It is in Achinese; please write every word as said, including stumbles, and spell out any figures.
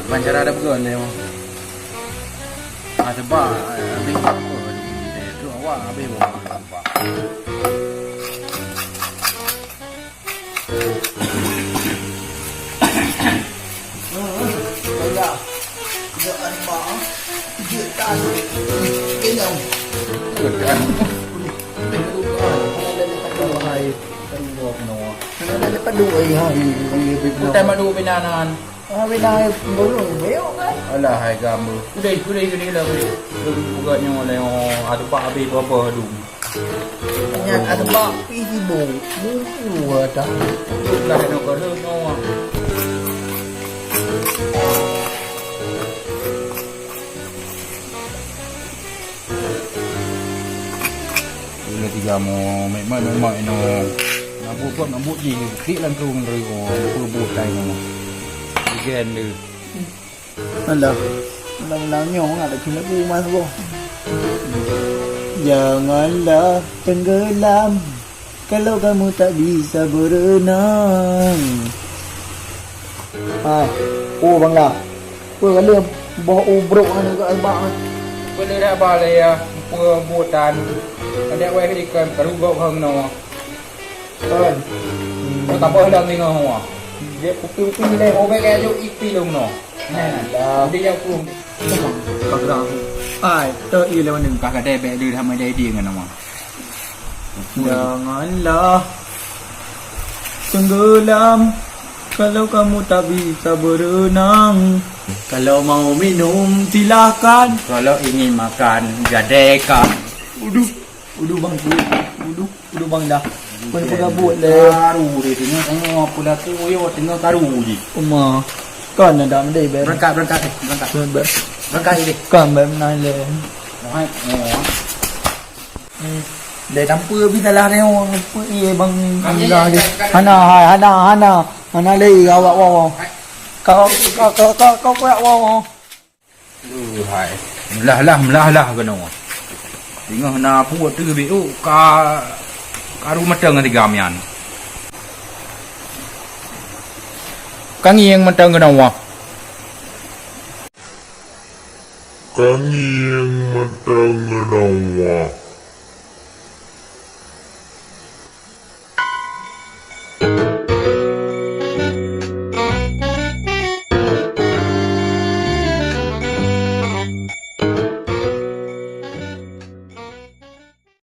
Ban cara ada peugah lé. Ah, sebab, eh, habéh apa? Eh, tu awak habéh buang sampah. Utai madu binanan. Ah, bina bulu, buyuk kan? Alah, hai gambu. Udeh, udeh, udeh lah, udeh. Udeh, buka nyoe lah, oh, ada pak habis berapa dum. Nyan ada pak pi sibuk. Bulu ada. Lah, nak kalau nyoe. Bila tiga mo, mek mak, mek mak ino. Nabuk kok, nabuk jih, tik langsung dari, oh, peubuet tai nyoe. Igen deh. Alah, alah, alah, nyoe ngat lagi lagu mas boh. Janganlah tenggelam kalau kamu tak bisa berenang. Ah, oh, Bang Lah. Peue ka lheueh boh ubrok nyan keu abang? Peue lheueh dak ba lé ya, peue butan. Adak wéh ikan karu gok hang no. Kan. Ka boh lam ningoh wa. Dia kupi-kupi lé, obek kaya juk ipi long no. Nah, dah. Dia yang pun. Ka gerang. Ai, tu iya lewat ni. Ka kadai bek dia sama dia dia ngan nama. Janganlah tenggelam kalau kamu tak bisa berenang. Kalau mau minum, silakan. Kalau ingin makan, gadaikan. Uduh, uduh bang, uduh, uduh bang dah. Pun peugah buet lé. Karu dia tengok, tengok apa laku, yo tengok karu je. Uma. Kan ada mendai ber. Berangkat, berangkat, eh, berangkat. Ber. Berangkat, eh. Kan ber menai lé. Hai, oh. Hmm. Dai tampeu bi salah dai orang apa iya bang. Kami dah ya, dia. Kan. Hana hai, hana, hana. Hana lé awak wow. Kau kau kau kau kau kau wow. Uh, hai. Melah lah, melah lah kena. Tengah na puak tu bi oh ka karu matang tiga mian. Kangieng matang kena wah. Kangieng matang kena wah.